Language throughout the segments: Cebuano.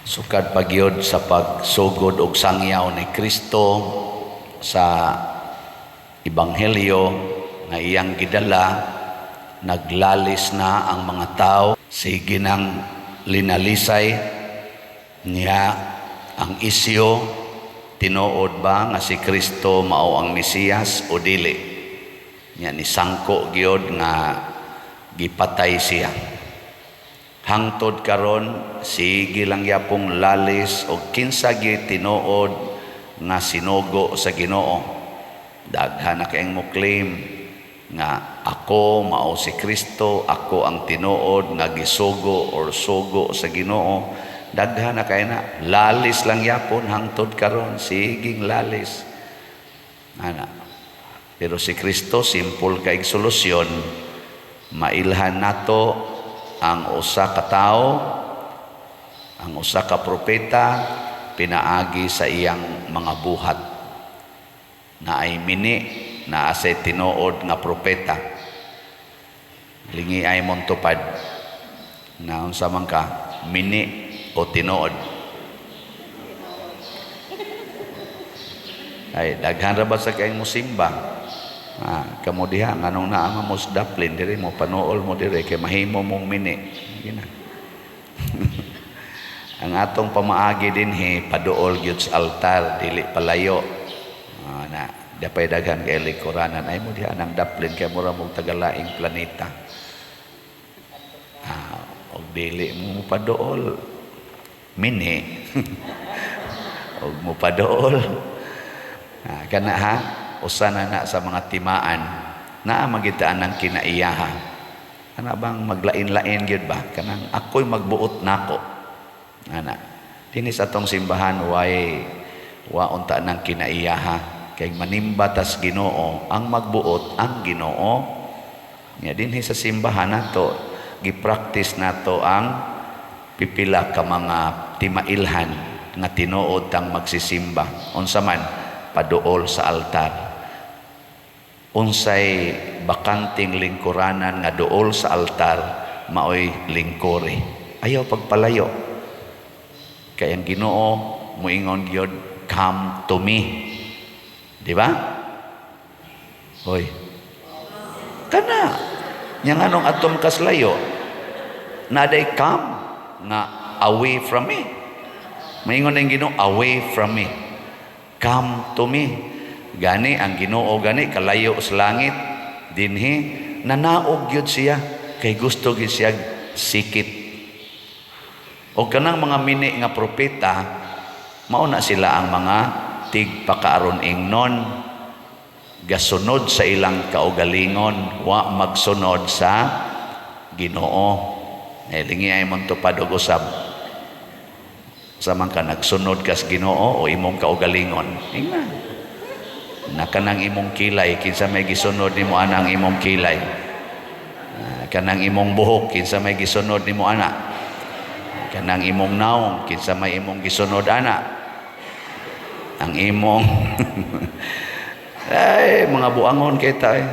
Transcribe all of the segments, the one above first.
Sukad pa gyud sa pagsugod og sangyaw ni Kristo sa ebanghelyo nga iyang gidala, naglalis na ang mga tao. Sige nang linalisay niya ang isyu, tinuod ba nga si Kristo mao ang Mesiyas o dili? Nya nisangko gyud nga gipatay siya. Hangtod karon, sige lang yapong lalis og kinsa gyud tinuod nga sinugo sa Ginoo. Daghan na kayong mo claim nga ako mao si Kristo, ako ang tinuod nga gisugo or sugo sa Ginoo. Daghan na kay na lalis lang yapon hangtod karon, siging lalis. Ana. Pero si Kristo, simple kay solusyon: mailhan nato ang usa ka tawo, ang usa ka propeta, pinaagi sa iyang mga buhat. Naay mini, naa say tinuod nga propeta. Lingi ay mong tupad. Na unsa man ka, mini o tinuod? Ay, daghan ra ba sa kayong musimba? Ah, kamo diha nganong naa man mo sa daplin diri, mo panuol mo diri kay mahimo mong mini. Gina. Ang atong pamaagi dinhi, paduol gyud sa altar, dili palayo. Ah, na dapay daghan kay likuranan ay mo diha nang daplin kay mura mong tagalaing planeta. Ah, og dili mo paduol, mini. Og mo paduol. Ah, kana ha, usa na na sa mga timaan naa magitaan ng kinaiyaha. Ana bang maglain-lain gyud ba? Kanang ako'y magbuot nako. Ana. Dinhi sa atong simbahan, way wa unta ng kinaiyaha kay manimba tas Ginoo, ang magbuot ang Ginoo. Nya dinhi sa simbahan nato, gi-practice nato ang pipila ka mga timailhan nga tinuod tang magsisimba. Unsa man? Paduol sa altar. Unsay bakanting lingkuranan nga duol sa altar, maoy lingkuri. Ayaw pagpalayo. Kay ang Ginoo moingon gyud, "Come to me." Di ba? Hoy. Kana. Nya nganong atom kaslayo? Naday "come" nga "away from me." Maingon ang Ginoo, "Away from me. Come to me." Gani ang Ginoo gani kalayo sa langit dinhi, nanaog gyud siya kay gusto gyud siya sikit. O kanang mga mini nga propeta, mao na sila ang mga tigpakaaron ingnon, gasunod sa ilang kaugalingon, wa magsunod sa Ginoo. Eh, lingi ay mong tupad og usab. Sa man ka, nagsunod kas Ginoo o imong kaugalingon? Ingna. Na kanang imong kilay, kinsa may gisunod nimo anang imong kilay? Ah, kanang imong buhok, kinsa may gisunod nimo ana? Kanang imong naong, kinsa may imong gisunod ana? Ang imong ay mga buangon kita eh.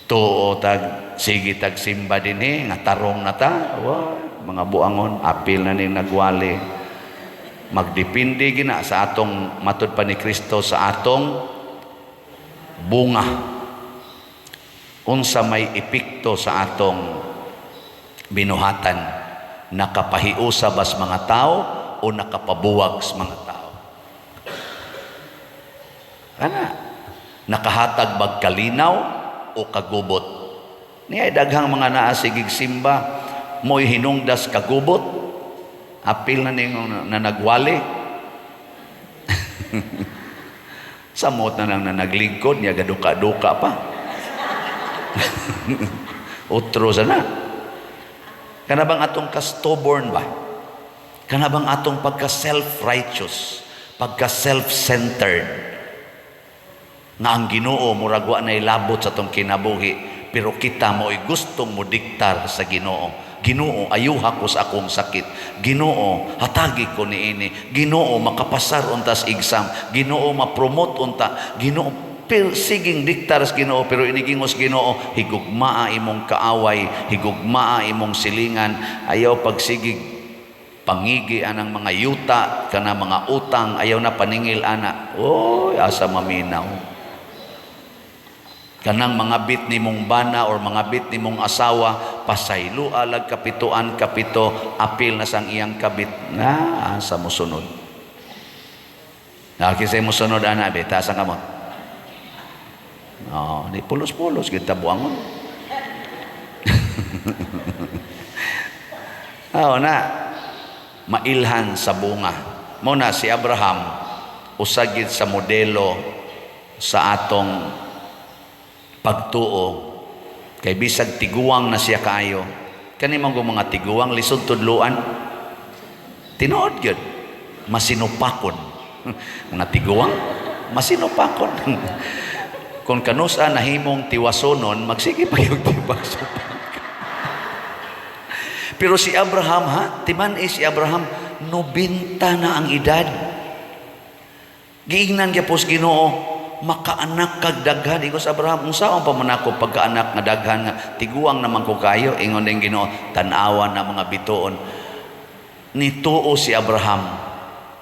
Tuo tag sige tag simba dinhi nga tarong na ta. Wa, mga buangon, apil na ning nagwali. Magdepende gina sa atong, matud pa ni Kristo, sa atong bunga unsa may epekto sa atong binuhatan, nakapahiusa bas mga tao o nakapabuwag sa mga tao? Ana, nakahatag bag kalinaw o kagubot? Niya daghang mga naa sigig simba, mo'y hinungdas kagubot, apil na ning na nagwali. Samot na lang na naglingkod niya, gaduka-duka pa. Utro sana. Kana bang atong ka-stubborn ba? Kana bang atong pagka self-righteous, pagka self-centered? Nga ang Ginoo murag wa nay labot sa atong kinabuhi, pero kita mo'y gustong mo diktar sa Ginoo. Ginoo, ayuha ko sa akong sakit. Ginoo, hatagi ko niini. Ginoo, makapasar untas exam. Ginoo, ma-promote unta. Ginoo, pero siging diktar sa Ginoo, pero inigingos Ginoo, "Higugmaa imong kaaway, higugmaa imong silingan." Ayaw pagsigig. Pangigi anang mga yuta kana, mga utang, ayaw na paningil ana. Oy, asa maminaw? Kanang mga bit ni mong bana or mga bit ni mong asawa, pasaylo alag kapituan kapito, apil na sang iyang kabit na. Asa mo sunod na? Kisay mo sunod ana be, taas ang kamot. Oh, di pulos-pulos kita buangon. Oh, na mailhan sa bunga mo na si Abraham, usagit sa modelo sa atong pagtuo, kay bisag tiguang na siya kaayo. Kani man mga tiguang, lisod tudluan, tinuod gyud, masinupakon. Mga tiguang masinupakon. Kung kanusa nahimong tiwasonon, magsige pa yung tibak. Pero si Abraham, ha, timan eh si Abraham, 90 na ang edad. Giingnan gyapon Ginoo, "Makaanak kag daghan." Ingon sa Abraham, "Unsaon pa man ako pagkaanak nga daghan nga tiguang naman ko kayo?" Ingon din Ginoo, "Tan-awan na mga bituon." Nituo si Abraham.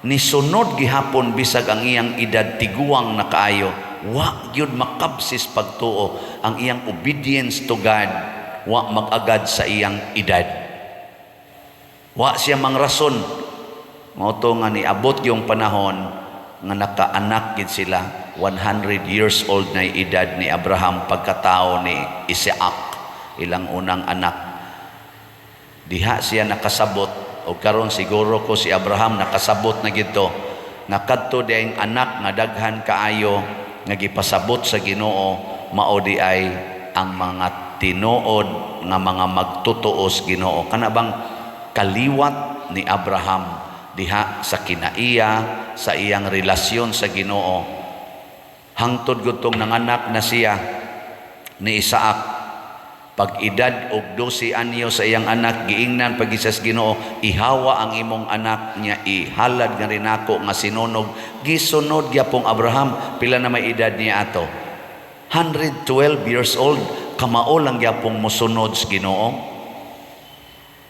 Nisunod gihapon bisag ang iyang edad tiguang na kaayo. Wa gyud makabsis pagtuo. Ang iyang obedience to God wa mag-agad sa iyang edad. Wa siya mangrason. Mao to nga niabot yung panahon nga nakaanak gid sila. 100 years old na edad ni Abraham pagkatao ni Isaac, ilang unang anak. Diha siya nakasabot, o karon siguro ko si Abraham nakasabot na gito nga kadto diayng anak nga daghan kaayo nga gipasabot sa Ginoo, mao di ay ang mga tinuod nga mga magtutuos Ginoo, kana bang kaliwat ni Abraham diha sa kinaiya sa iyang relasyon sa Ginoo, hangtod gutong nanganak na siya ni Isaac. Pag edad og 12 anyo sa iyang anak, giingnan pag sa Ginoo, "Ihawa ang imong anak niya, ihalad nga rinako nga sinunog." Gisunod gyapong Abraham. Pila na may edad niya ato? 112 years old. Kamao lang gyapong mosunod sa Ginoo.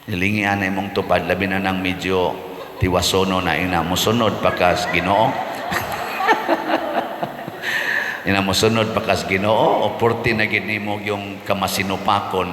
Hilingi ana imong tupad, labi na nang medyo tiwasono na ina, mosunod pa kas Ginoo? Ina, mosunod pa kas Ginoo o purti na gid nimo yung kamasinupakon?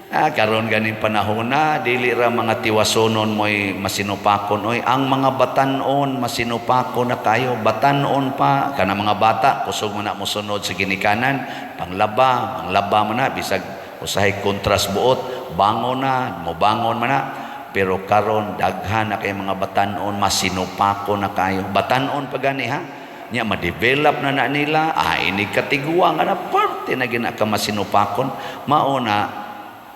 Ah, karon ganing panahon na, dili ra mga tiwasonon mo'y masinupakon oy. Ang mga batanon masinupakon na kayo, batanon pa kana mga bata, kusog mo na mosunod sa ginikanan, panglaba, panglaba man na, bisag usahay kontras buot, bangon na, mobangon man na. Pero karon daghan na kay mga batanon, masinupako na kayo. Batanon pa gani ha. Nya ma-develop na na nila, ah, ini katiguang nga na parte na gina ka masinupakon. Mao na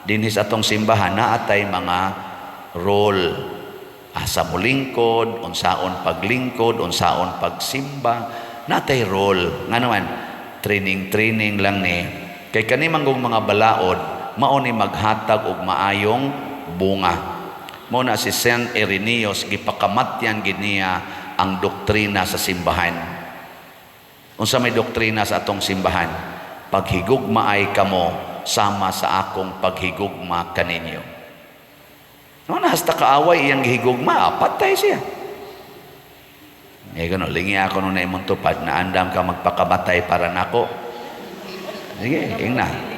dinhi sa atong simbahan na atay mga role, asa mo lingkod, unsaon paglingkod, unsaon pagsimba, natay role. Nga naman, training training lang ni. Kay kani manggong mga balaod, mao ni maghatag og maayong bunga. Mao na si Saint Irenaeus, gipakamatyan gid niya ang doktrina sa simbahan. Unsa may doktrina sa atong simbahan? "Paghigugmaay kamo sama sa akong paghigugma kaninyo." No, na hasta kaaway iyang gihigugma, patay siya. Eh, gano, lingi ako nung na imong tupad, na andam ka magpakamatay para nako. Sige, ingna.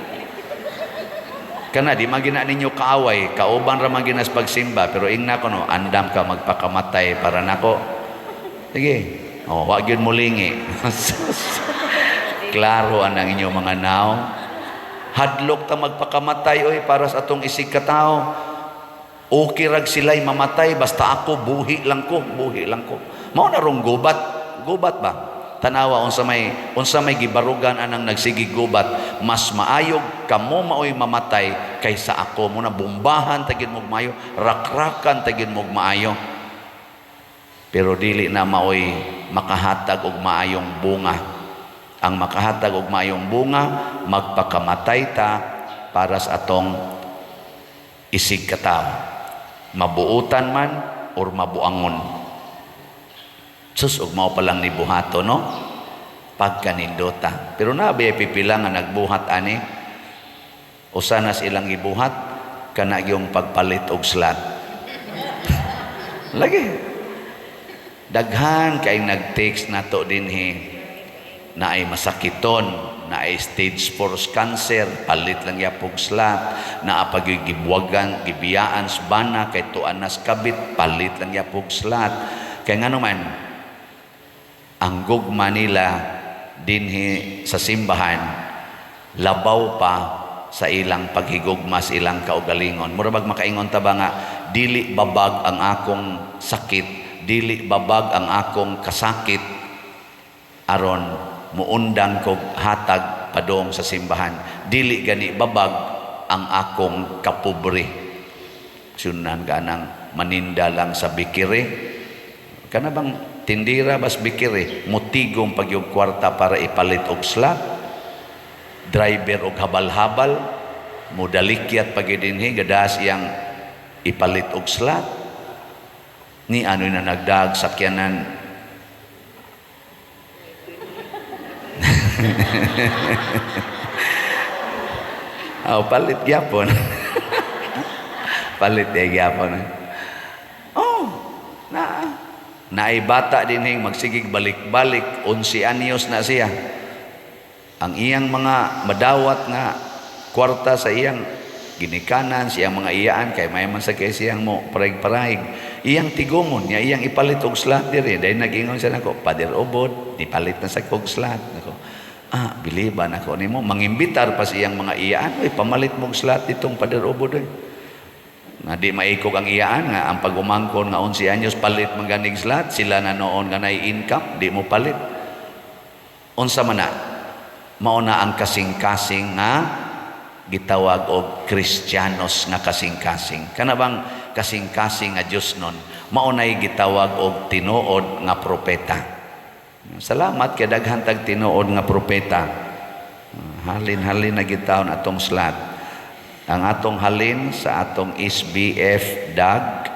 Kana, di man gina ninyo kaaway, kauban ra man ginas pagsimba, pero ingna ko no, andam ka magpakamatay para nako. Sige. Oh, wa gyud mo lingi. Klaro ang inyong mga nao. Hadlok ta magpakamatay oy para sa atong isig katao. Okay rag sila'y mamatay basta ako buhi lang ko, buhi lang ko. Mao na rong gubat. Gubat ba? Tanawa unsa may gibarugan anang nagsigig gubat, mas maayog kamo maoy mamatay kaysa ako. Muna bombahan tagin mo maayo, rakrakan tagin mo maayo. Pero dili na maoy makahatag og maayong bunga. Ang makahatag og maayong bunga, magpakamatay ta para sa atong isig katao. Mabuutan man or mabuangon. Sus, ug mao pa lang ni buhato, no? Pagkanindota. Pero na ba pipila nga nagbuhat ani? Usa na ilang gibuhat, Kana yung pagpalit og slot. Lagi. Daghan kay nag-text nato dinhi na ay masakiton, na ay stage 4 cancer, palit lang yapog slot, na pag gibwagan, gibiyaan sa bana, kay tuan nas kabit, palit lang yapog slot. Kay ngano man, ang gugma nila dinhi sa simbahan, labaw pa sa ilang paghigugma sa ilang kaugalingon. Mura bag makaingon ta ba nga dili babag ang akong sakit, dili babag ang akong kasakit aron muundang kog hatag padong sa simbahan. Dili gani babag ang akong kapobre. Sunan ka nang maninda lang sa bakery. Kana bang tindira bas bakery, mutigom pag yung kwarta para ipalit og slot, driver og habal-habal, mudalikyat pag dinhi gadas iyang ipalit og slot. Ni ano na nagdag sakyanan. Oh, palit gyapon. Palit eh gyapon. Oh, na naay bata dinhing magsigig balik-balik, 11 anyos na siya. Ang iyang mga madawat nga kwarta sa iyang ginikanan, siyang mga iyaan kay may man sa kay siyang mo paraig-paraig. Iyang tigumon niya iyang ipalit og slot diri. Dahil nag-ingon siya nako, "Pader Obod, nipalit na sa kog slot." Nako. Ah, biliban ako nimo mangimbitar pa sa iyang mga iyaan, "Oy, pamalit mong slot ditong Pader Obod oy." Nga di maikog ang iyaan nga ang pag-umangkon nga 11 anyos palit man ganig slot, sila na noon nga nay income, di mo palit. Unsa man na? Mao na ang kasing-kasing nga gitawag og Kristiyanos nga kasing-kasing. Kana bang kasing-kasing nga Dios nun, mao nay gitawag og tinuod nga propeta. Salamat kay daghan tag tinuod nga propeta. Halin-halin na gitawon atong slot. Ang atong halin sa atong SBF DAG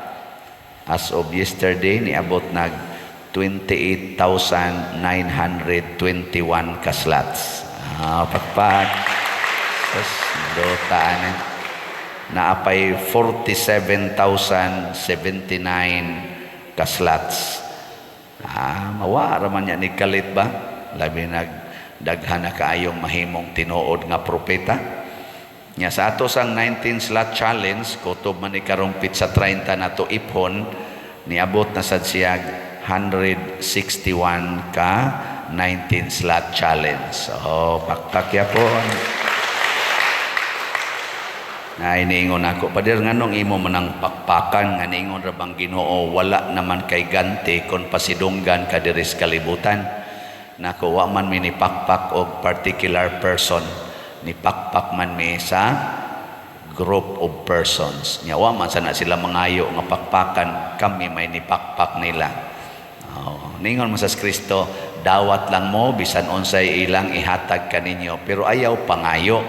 as of yesterday niabot nag 28,921 ka slots. Ah, pakpak. Sus, dota na. Naapay 47,079 ka slots. Ah, mawa raman niya ni kalit ba? Labi nag daghan na kaayong mahimong tinuod nga propeta. Nya sa ato sang 19 slot challenge, kutob man ni karong sa 30 na to iphon, niabot na sad siyag 161 ka 19 slot challenge. So, pakpak yapon. Na iniingon ako, "Pader, nganong imo manang pakpakan nga niingon ra bang Ginoo wala naman kay ganti kon pasidunggan ka diri sa kalibutan?" Nako, wa man mi ni pakpak og particular person, ni pakpak man mi sa group of persons. Nya wa man sana sila mangayo nga pakpakan, kami may nipakpak nila. Oh, ningon man sa Kristo, dawat lang mo bisan unsay ilang ihatag kaninyo, pero ayaw pangayo,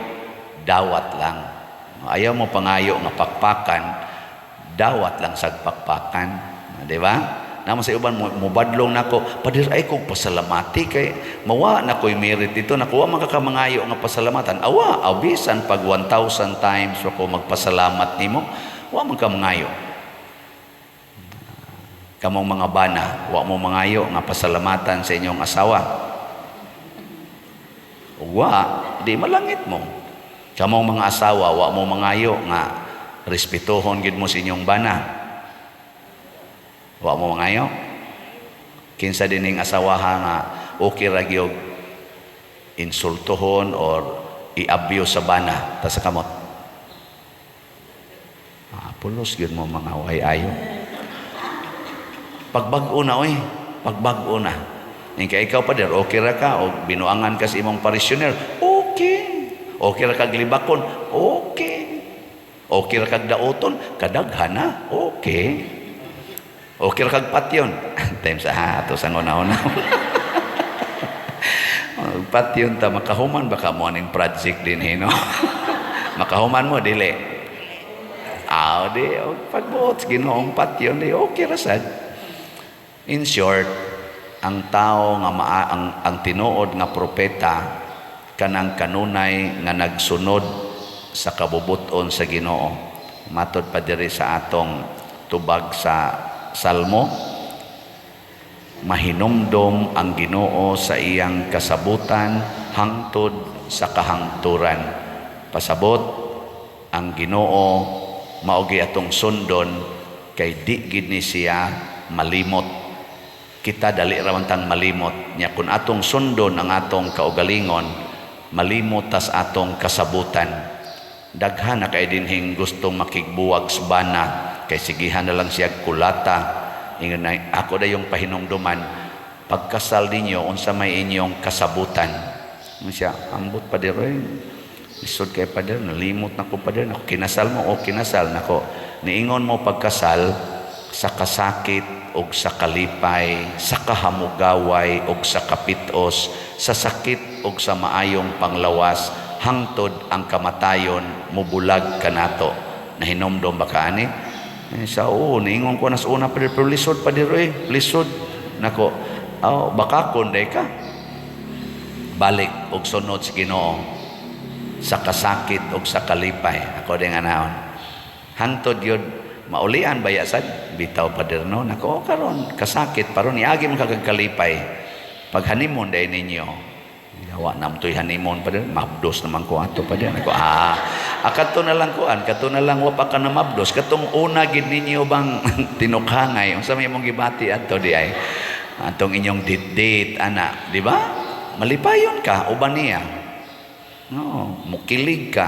dawat lang. Ayaw mo pangayo nga pakpakan, dawat lang sa pakpakan. Di ba? Namo sa uban mubadlong nako, "Pader, ay kong pasalamati kay mawa na ko'y merit dito nakuha man ka mangayo nga pasalamatan." Awa, abisan pag 1,000 times ako magpasalamat nimo, wa man ka mangayo. Kamong mga bana, wa mo mangayo nga pasalamatan sa inyong asawa. Wa, di malangit mo. Kamong mga asawa, wa mo mangayo nga respetuhon gid mo sa inyong bana. Wa mo mangayo. Kinsa dining asawaha nga okay ra gyud insultuhon or i-abuse sa bana, ta sa kamot? Ah, pulos gyud mo mga way ayo. Pagbag-o na oy, pagbag-o na. Kay ikaw pa der, okay ra ka o binuangan ka sa imong parishioner, okay. Okay ra kag libakon, okay. Okay ra kag dauton, kadaghan na, okay. Okay ra kag patyon. Time sa ha, ato sa una-una. Patyon ta makahuman baka mo aning project din no. Makahuman mo dili. Ah, di og pagbuot sa Ginoong patyon di okay ra sad. In short, ang tao nga maa, ang tinuod nga propeta kanang kanunay nga nagsunod sa kabubuton sa Ginoo. Matod pa diri sa atong tubag sa Salmo, mahinumdom ang Ginoo sa iyang kasabutan hangtod sa kahangturan. Pasabot, ang Ginoo mao gyud atong sundon kay di gid ni siya malimot. Kita dali ra man tang malimot nya. Kun atong sundon ang atong kaugalingon, malimot tas atong kasabutan. Daghan na kay dinhing gustong makigbuwag sa bana kay sigihan na lang siya kulata. Ingon na ako dayong pahinumduman, pagkasal ninyo, unsa may inyong kasabutan? Ingon siya, "Ambot, pader, eh. Lisod kay, pader, nalimot na ko, pader." Nako, kinasal mo o kinasal nako. Niingon mo pagkasal, sa kasakit og sa kalipay, sa kahamugaway og sa kapitos, sa sakit og sa maayong panglawas, hangtod ang kamatayon mubulag kanato. Nahinomdom ba ka ani? Eh, sa oo, niingon ko na sa una, pader, pero lisod, pader, eh, lisod. Nako, oh, baka kun ka. Balik og sunod sa Ginoo sa kasakit og sa kalipay. Ako din nga naon. Hangtod yun, maulian ba sad? Bitaw, pader, no? Nako, karon kasakit, paron niagi man kag kalipay. Pag honeymoon day ninyo, Wa na to'y honeymoon, pader, mabdos naman ko ato, pader. Nako, ah, kadto na lang kuan, kadto na lang wa pa ka na mabdos, katong una gid ninyo bang tinukhangay, unsa may imong gibati adto di ay? Atong inyong date-date ana, di ba? Malipayon ka uban niya. No, mukilig ka,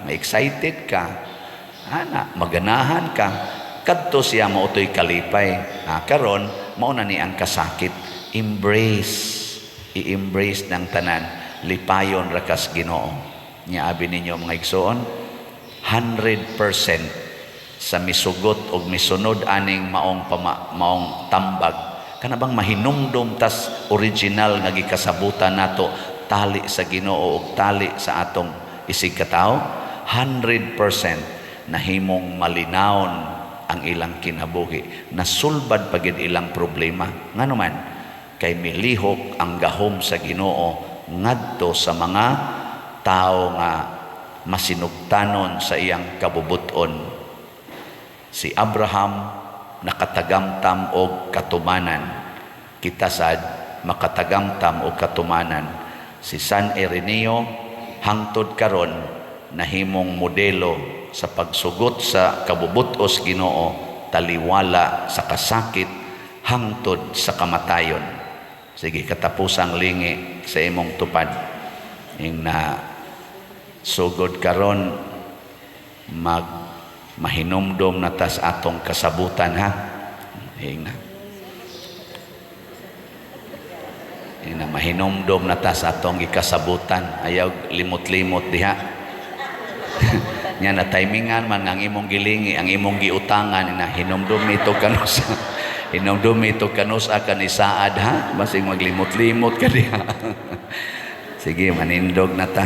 ma-excited ka. Ana, maganahan ka. Kadto siya mao to'y kalipay. Ah, karon mao na ni ang kasakit. Embrace, i-embrace ng tanan. Lipayon ra kas Ginoo. Nya abi ninyo, mga igsoon, 100% sa misugot og misunod aning maong tambag, kana bang mahinumdom tas original nga gikasabutan nato, tali sa Ginoo ug tali sa atong isig katawo, 100% nahimong malinawon ang ilang kinabuhi, nasulbad pa gid ilang problema. Ngano man? Kay milihok ang gahom sa Ginoo ngadto sa mga tao nga masinugtanon sa iyang kabubuton. Si Abraham nakatagamtam og katumanan. Kita sad makatagamtam og katumanan. Si San Ireneo hangtod karon nahimong modelo sa pagsugot sa kabubutos Ginoo, taliwala sa kasakit hangtod sa kamatayon. Sige, katapusang lingi sa imong tupad. Ing na sugod karon, mag mahinumdom na tas atong kasabutan, ha. Ing na mahinumdom na tas atong gikasabutan. Ayaw limot-limot diha. Nya na timingan man ang imong gilingi, ang imong giutangan na hinumdum ito kanus. Hinumdum ito kanus akan isaad, ha. Basig maglimot-limot ka diha. Sige, manindog na ta.